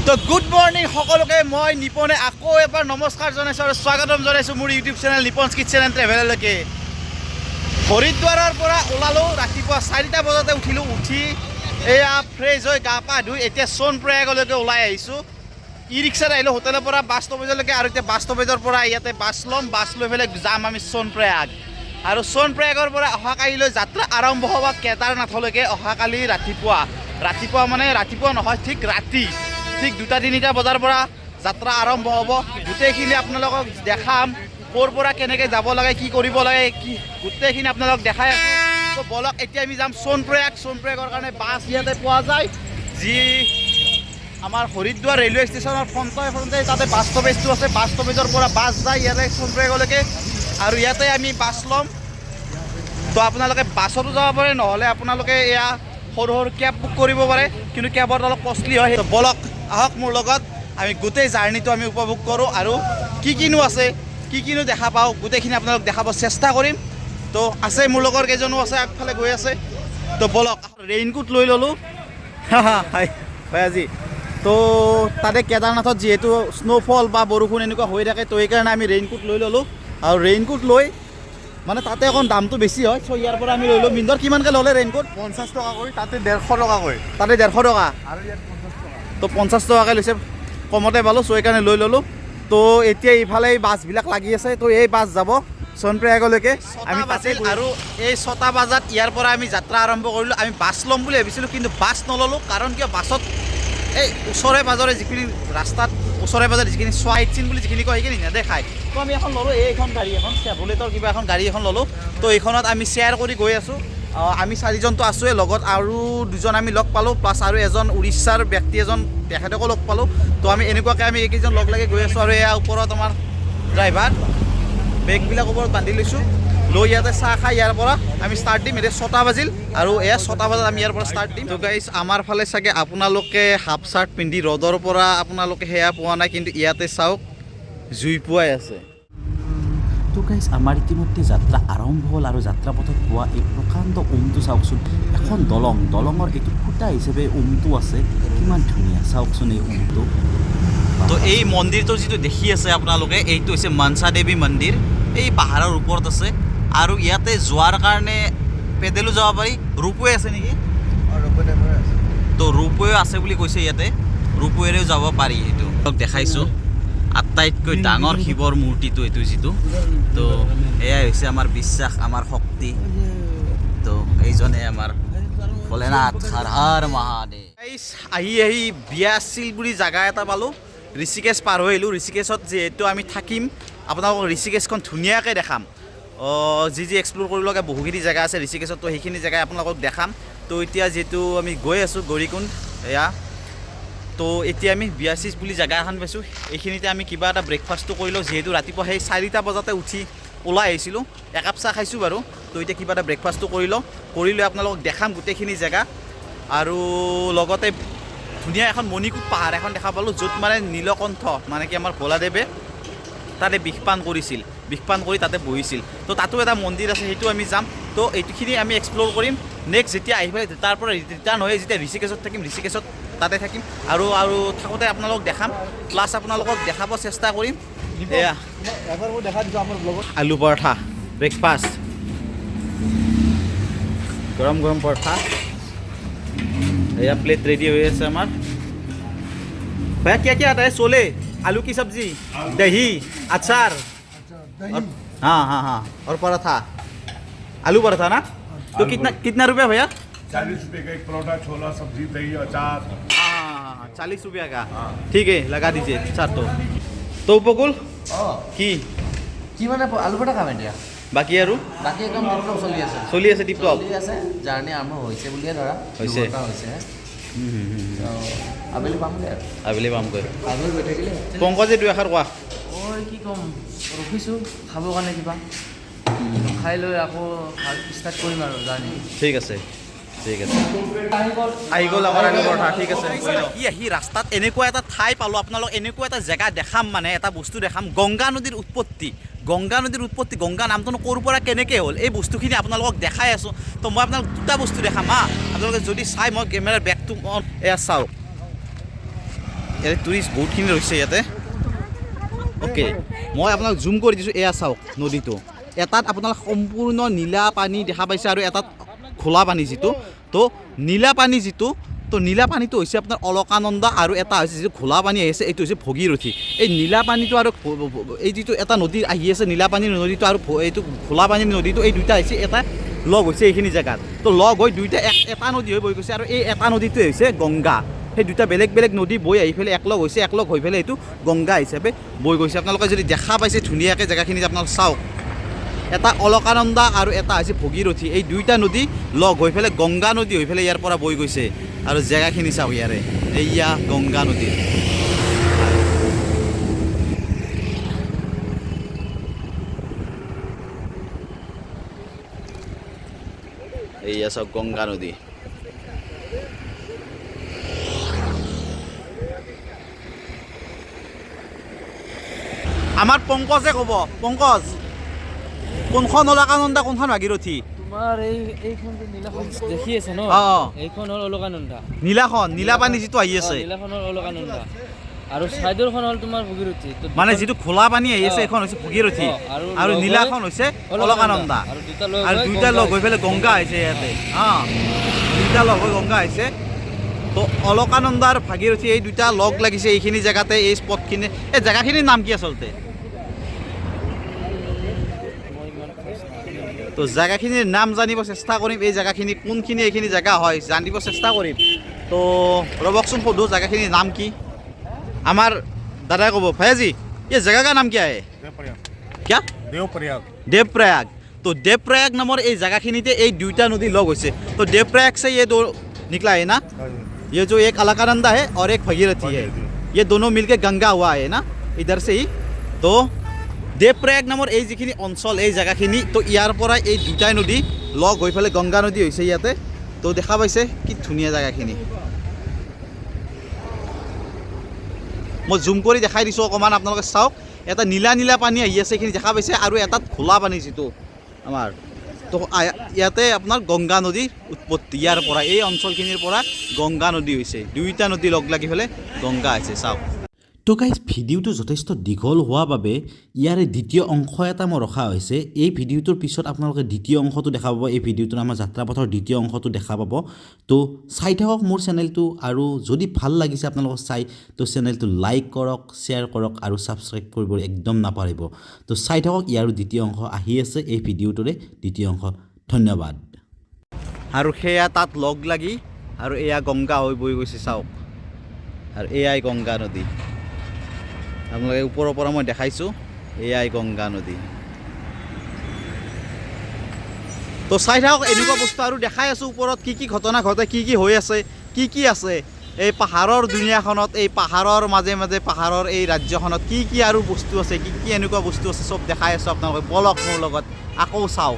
তো good morning সকলোকে, মই নিপনে আকৌ এবাৰ নমস্কাৰ জনাইছোঁ আৰু স্বাগতম জনাইছোঁ মোৰ ইউটিউব চেনেল নিপনছ কিটচেন এণ্ড ট্ৰেভেললৈকে। হৰিদ্বাৰৰ পৰা ওলালোঁ, ৰাতিপুৱা 4টা বজাতে উঠিলোঁ। উঠি এয়া ফ্ৰেছ হৈ গা পা ধুই এতিয়া সোণপ্ৰয়াগলৈকে ওলাই আহিছোঁ। ই ৰিক্সাত আহিলোঁ হোটেলৰ পৰা বাছ ষ্টপেজলৈকে আৰু এতিয়া বাছ ষ্টপেজৰ পৰা ইয়াতে বাছ ল'ম। বাছ লৈ পেলাই যাম আমি সোণপ্ৰয়াগ আৰু সোণপ্ৰয়াগৰ পৰা অহাকালিলৈ যাত্ৰা আৰম্ভ হ'ব কেদাৰনাথলৈকে। অহাকালি ৰাতিপুৱা, ৰাতিপুৱা মানে ৰাতিপুৱা নহয়, ঠিক ৰাতি ঠিক 2টা 3টা বজাৰ পৰা যাত্ৰা আৰম্ভ হ'ব। গোটেইখিনি আপোনালোকক দেখাম, ক'ৰ পৰা কেনেকৈ যাব লাগে, কি কৰিব লাগে, কি গোটেইখিনি আপোনালোকক দেখাই আছোঁ। তো বলক, এতিয়া আমি যাম সোণপ্ৰয়াগ। সোণপ্ৰয়াগৰ কাৰণে বাছ ইয়াতে পোৱা যায়, যি আমাৰ হৰিদ্বাৰ ৰেলৱে ষ্টেচনৰ ফ্ৰণ্টে ফ্ৰণ্টে তাতে বাছ ষ্টপেজটো আছে। বাছ ষ্টপেজৰ পৰা বাছ যায় ইয়াতে সোণপ্ৰয়াগলৈকে আৰু ইয়াতে আমি বাছ ল'ম। তো আপোনালোকে বাছতো যাব পাৰে, নহ'লে আপোনালোকে এয়া সৰু সৰু কেব বুক কৰিব পাৰে, কিন্তু কেবত অলপ কষ্টলি হয়। তো বলক, আহক মোৰ লগত, আমি গোটেই জাৰ্ণিটো আমি উপভোগ কৰোঁ আৰু কি কিনো আছে, কি কিনো দেখা পাওঁ, গোটেইখিনি আপোনালোক দেখাব চেষ্টা কৰিম। তো আছে, মোৰ লগৰ কেইজনো আছে, আগফালে গৈ আছে। তো বলক, ৰেইনকোট লৈ ল'লোঁ। হয় হয় আজি তো তাতে কেদাৰনাথত যিহেতু স্ন'ফল বা বৰষুণ এনেকুৱা হৈ থাকে, তো সেইকাৰণে আমি ৰেইনকোট লৈ ল'লোঁ। আৰু ৰেইনকোট লৈ মানে তাতে অকণ দামটো বেছি হয়, চ' ইয়াৰ পৰা আমি লৈ ল'লোঁ। মিন্দৰ কিমানকৈ ল'লে ৰেইনকোট? 50 টকা কৰি, তাতে 150 টকা কৰি। তাতে 150 টকা। আৰু ইয়াত 50 টকা। তো 50 টকাকৈ লৈছে, কমতে পালোঁ, চ' সেইকাৰণে লৈ ল'লোঁ। তো এতিয়া ইফালে এই বাছবিলাক লাগি আছে, তো এই বাছ যাব সোণপ্ৰয়াগলৈকে। আমি বাজিল আৰু এই 6টা বজাত ইয়াৰ পৰা আমি যাত্ৰা আৰম্ভ কৰিলোঁ। আমি বাছ ল'ম বুলি ভাবিছিলোঁ, কিন্তু বাছ নল'লোঁ। কাৰণ কিয়, বাছত এই ওচৰে পাজৰে যিখিনি ৰাস্তাত ওচৰে পাজৰে যিখিনি চাইট চিন বুলি যিখিনি কয়, সেইখিনি নেদেখায়। তো আমি এখন ল'লোঁ, এইখন গাড়ী এখন, চেভলেটৰ কিবা এখন গাড়ী এখন ল'লোঁ। তো এইখনত আমি শ্বেয়াৰ কৰি গৈ আছোঁ। আমি চাৰিজনটো আছোঁৱেই, লগত আৰু দুজন আমি লগ পালোঁ, প্লাছ আৰু এজন উৰিষ্যাৰ ব্যক্তি এজন, তেখেতকো লগ পালোঁ। তো আমি এনেকুৱাকৈ আমি এইকেইজন লগ লাগি গৈ আছোঁ। আৰু এয়া ওপৰত আমাৰ ড্ৰাইভাৰ, বেগবিলাক ওপৰত বান্ধি লৈছোঁ। লৈ ইয়াতে চাহ খাই ইয়াৰ পৰা আমি ষ্টাৰ্ট দিম। এতিয়া 6টা বাজিল আৰু এয়া 6টা বজাত আমি ইয়াৰ পৰা ষ্টাৰ্ট দিম। তো গাইজ, আমাৰ ফালে চাগে আপোনালোকে হাফ চাৰ্ট পিন্ধি ৰ'দৰ পৰা আপোনালোকে সেয়া পোৱা নাই, কিন্তু ইয়াতে চাওক জুই পুৱাই আছে। তো গাইজ, আমাৰ ইতিমধ্যে যাত্ৰা আৰম্ভ হ'ল আৰু যাত্ৰা পথত পোৱা এই প্ৰকাণ্ড উমটো চাওকচোন। এখন দলং, দলঙৰ এইটো খুঁটা হিচাপে উমটো আছে, কিমান ধুনীয়া চাওকচোন এই উমটো। তো এই মন্দিৰটো যিটো দেখি আছে আপোনালোকে, এইটো হৈছে মনসা দেৱী মন্দিৰ। এই পাহাৰৰ ওপৰত আছে আৰু ইয়াতে যোৱাৰ কাৰণে পেডেলো যাব পাৰি। ৰোপৱে আছে নেকি? তো ৰোপৱে আছে বুলি কৈছে, ইয়াতে ৰোপৱেৰেও যাব পাৰি। এইটো দেখাইছোঁ, আটাইতকৈ ডাঙৰ শিৱৰ মূৰ্তিটো এইটো যিটো। তো এয়াই হৈছে আমাৰ বিশ্বাস, আমাৰ শক্তি। তো এইজনে আমাৰ ভোলেনাথ। হৰ হৰ মহাদেৱ। আহি আহি বিয়াচিল বুলি জাগা এটা পালোঁ। ঋষিকেশ পাৰ হৈ আহিলোঁ। ঋষিকেশত যিহেতু আমি থাকিম, আপোনালোকক ঋষিকেশখন ধুনীয়াকৈ দেখাম। যি যি এক্সপ্ল'ৰ কৰিব লগা বহুখিনি জেগা আছে ঋষিকেশত, তো সেইখিনি জেগাই আপোনালোকক দেখাম। তো এতিয়া যিহেতু আমি গৈ আছোঁ গৌৰীকুণ্ড এয়া, তো এতিয়া আমি বিয়াচিছ বুলি জেগা এখন পাইছোঁ। এইখিনিতে আমি কিবা এটা ব্ৰেকফাষ্টটো কৰি লওঁ, যিহেতু ৰাতিপুৱা সেই 4টা বজাতে উঠি ওলাই আহিছিলোঁ। একাপ চাহ খাইছোঁ বাৰু। তো এতিয়া কিবা এটা ব্ৰেকফাষ্টটো কৰি লওঁ, কৰি লৈ আপোনালোকক দেখাম গোটেইখিনি জেগা। আৰু লগতে ধুনীয়া এখন মণিকূট পাহাৰ এখন দেখা পালোঁ, য'ত মানে নীলকণ্ঠ, মানে কি আমাৰ ভোলাদেৱে তাতে বিষপান কৰিছিল, বিষপান কৰি তাতে বহিছিল। তো তাতো এটা মন্দিৰ আছে, সেইটো আমি যাম। তো এইটোখিনি আমি এক্সপ্ল'ৰ কৰিম নেক্সট যেতিয়া আহি পেলাই তাৰ পৰা ৰিটাৰ্ণ হৈ যেতিয়া ঋষিকেশত থাকিম, ঋষিকেশত তাতে থাকিম আৰু আৰু থাকোঁতে আপোনালোকক দেখাম, প্লাছ আপোনালোকক দেখাব চেষ্টা কৰিম। এয়া এবাৰ মই দেখা দিছোঁ আমাৰ ব্লগত। আলু পৰঠা ব্ৰেকফাষ্ট, গৰম গৰম পৰঠা। এয়া প্লেট ৰেডি হৈ আছে আমাৰ। भैया, क्या क्या आता है? छोले आलू की सब्जी, दही, अचार और हाँ, और पराठा, आलू पराठा ना? तो कितना कितना रुपया भैया? 40 रुपए का एक परोठा, छोला, सब्जी, दही, अचार। हाँ, 40 रुपया का। ठीक है, लगा दीजिए चार। तो উপকুল কি? কি মানে, আলু পৰঠা খাম এতিয়া। বাকী আৰু? বাকী একদম টিপটপ চলি আছে। চলি আছে টিপটপ। চলি আছে, জাৰ্ণি আৰম্ভ হৈছে বুলিয়ে ধৰা। হৈছে। 2 ঘণ্টা হৈছে। তো আবেলি পামগৈ আৰু। আবেলি পামগৈ। আবেলি গৈ থাকিলে। পংকজে দুই এষাৰ কোৱা। ঐ, কি ক'ম, ৰখিছোঁ খাবৰ কাৰণে, কিবা খাই লৈ আকৌ ষ্টাৰ্ট কৰিম আৰু জাৰ্ণি। ঠিক আছে, ঠিক আছে। আহি গ'ল আমাৰ আলু পৰঠা। ঠিক আছে। আহি আহি ৰাস্তাত এনেকুৱা এটা ঠাই পালোঁ, আপোনালোক এনেকুৱা এটা জেগা দেখাম, মানে এটা বস্তু দেখাম, গংগা নদীৰ উৎপত্তি। গংগা নদীৰ উৎপত্তি, গংগা নামটোনো ক'ৰ পৰা কেনেকৈ হ'ল, এই বস্তুখিনি আপোনালোকক দেখাই আছোঁ। তো মই আপোনালোক দুটা বস্তু দেখাম। হা, আপোনালোকে যদি চাই, মই কেমেৰাৰ বেগটো, এয়া চাওক। ইয়াতে টুৰিষ্ট বহুতখিনি ৰৈছে ইয়াতে। অ'কে, মই আপোনাক জুম কৰি দিছোঁ। এয়া চাওক নদীটো, এটাত আপোনালোক সম্পূৰ্ণ নীলা পানী দেখা পাইছে আৰু এটাত খোলা পানী যিটো। তো নীলা পানী যিটো, তো নীলা পানীটো হৈছে আপোনাৰ অলকানন্দা, আৰু এটা হৈছে যিটো খোলা পানী আহিছে এইটো হৈছে ভগীৰথী। এই নীলা পানীটো আৰু এই যিটো এটা নদী আহি আছে নীলা পানীৰ নদীটো আৰু এইটো খোলা পানীৰ নদীটো, এই দুইটা হৈছে এটা লগ হৈছে এইখিনি জেগাত। তো লগ হৈ দুইটা এটা নদী হৈ বৈ গৈছে, আৰু এই এটা নদীটোৱে হৈছে গংগা। সেই দুটা বেলেগ বেলেগ নদী বৈ আহি পেলাই একলগ হৈছে, একলগ হৈ পেলাই এইটো গংগা হিচাপে বৈ গৈছে। আপোনালোকে যদি দেখা পাইছে ধুনীয়াকৈ জেগাখিনিত আপোনালোকে চাওক, এটা অলকানন্দা আৰু এটা হৈছে ভগীৰথী, এই দুইটা নদী লগ হৈ পেলাই গংগা নদী হৈ পেলাই ইয়াৰ পৰা বৈ গৈছে। আৰু জেগাখিনি চাওক ইয়াৰে, এইয়া গংগা নদী। এইয়া চাওক গংগা নদী। আমাৰ পংকজে ক'ব, পংকজ কোনখন অলকানন্দা কোনখন ভাগীৰথী? তোমাৰ এইখন যে নীলাখন দেখি আছে ন, এইখন হ'ল অলকানন্দা। নীলাখন, নীলা পানী যিটো আহি আছে, নীলাখন হ'ল অলকানন্দা, আৰু চাইডৰখন হ'ল তোমাৰ ভগীৰথী। মানে যিটো খোলা পানী আহি আছে এইখন হৈছে ভগীৰথী, আৰু নীলাখন হৈছে অলকানন্দা, আৰু দুইটা লগ হৈ পেলাই গংগা হৈছে ইয়াতে। দুইটা লগ হৈ গংগা হৈছে। তো অলকানন্দা আৰু ভাগীৰথী এই দুইটা লগ লাগিছে এইখিনি জেগাতে, এই স্পটখিনি। এই জেগাখিনিৰ নাম কি আচলতে? তো জেগাখিনিৰ নাম জানিব চেষ্টা কৰিম, এই জেগাখিনি কোনখিনি এইখিনি জেগা হয় জানিব চেষ্টা কৰিম। তো ৰ'বকচোন, সোধোঁ জেগাখিনিৰ নাম কি। আমাৰ দাদাই ক'ব। ভাইয়াজী, এই জেগা কা নাম কিয়া হে? কিয়া? দেৱপ্ৰয়াগ। দেৱপ্ৰয়াগ। তো দেৱপ্ৰয়াগ নামৰ এই জেগাখিনিতে এই দুইটা নদী লগ হৈছে। তো দেৱপ্ৰয়াগ से ये दो निकला है ना, ये जो एक अलकानंदा है और एक भगीरथी है, ये दोनों मिलके गंगा हुआ है ना इधर से ही। তো দেৱপ্ৰয়াগ নামৰ এই যিখিনি অঞ্চল, এই জেগাখিনি, তো ইয়াৰ পৰা এই দুটাই নদী লগ হৈ পেলাই গংগা নদী হৈছে ইয়াতে। তো দেখা পাইছে কি ধুনীয়া জেগাখিনি। মই জুম কৰি দেখাই দিছোঁ অকণমান, আপোনালোকে চাওক। এটা নীলা নীলা পানী আহি আছে এইখিনি দেখা পাইছে, আৰু এটাত খোলা পানী যিটো আমাৰ। তো ইয়াতে আপোনাৰ গংগা নদীৰ উৎপত্তি, ইয়াৰ পৰা এই অঞ্চলখিনিৰ পৰা গংগা নদী হৈছে। দুইটা নদী লগ লাগি পেলাই গংগা হৈছে। চাওক। তো গাইজ, ভিডিঅ'টো যথেষ্ট দীঘল হোৱা বাবে ইয়াৰে দ্বিতীয় অংশ এটা মই ৰখা হৈছে। এই ভিডিঅ'টোৰ পিছত আপোনালোকে দ্বিতীয় অংশটো দেখা পাব। এই ভিডিঅ'টোৰ আমাৰ যাত্ৰাপথৰ দ্বিতীয় অংশটো দেখা পাব। তো চাই থাকক মোৰ চেনেলটো, আৰু যদি ভাল লাগিছে আপোনালোকক চাই, তো চেনেলটো লাইক কৰক, শ্বেয়াৰ কৰক আৰু ছাবস্ক্ৰাইব কৰিব একদম নাপাহৰিব। তো চাই থাকক, ইয়াৰো দ্বিতীয় অংশ আহি আছে, এই ভিডিঅ'টোৰে দ্বিতীয় অংশ। ধন্যবাদ। আৰু সেয়া তাত লগ লাগি আৰু এয়া গংগা হৈ বৈ গৈছে। চাওক, আৰু এয়াই গংগা নদী। আপোনালোকে ওপৰৰ পৰা মই দেখাইছোঁ, এয়াই গংগা নদী। তো চাই থাকক এনেকুৱা বস্তু আৰু দেখাই আছোঁ ওপৰত কি কি ঘটনা ঘটে, কি কি হৈ আছে, কি কি আছে এই পাহাৰৰ দুনীয়াখনত, এই পাহাৰৰ মাজে মাজে পাহাৰৰ এই ৰাজ্যখনত কি কি আৰু বস্তু আছে, কি কি এনেকুৱা বস্তু আছে, চব দেখাই আছোঁ আপোনালোকে। বলক মোৰ লগত আকৌ চাওঁ।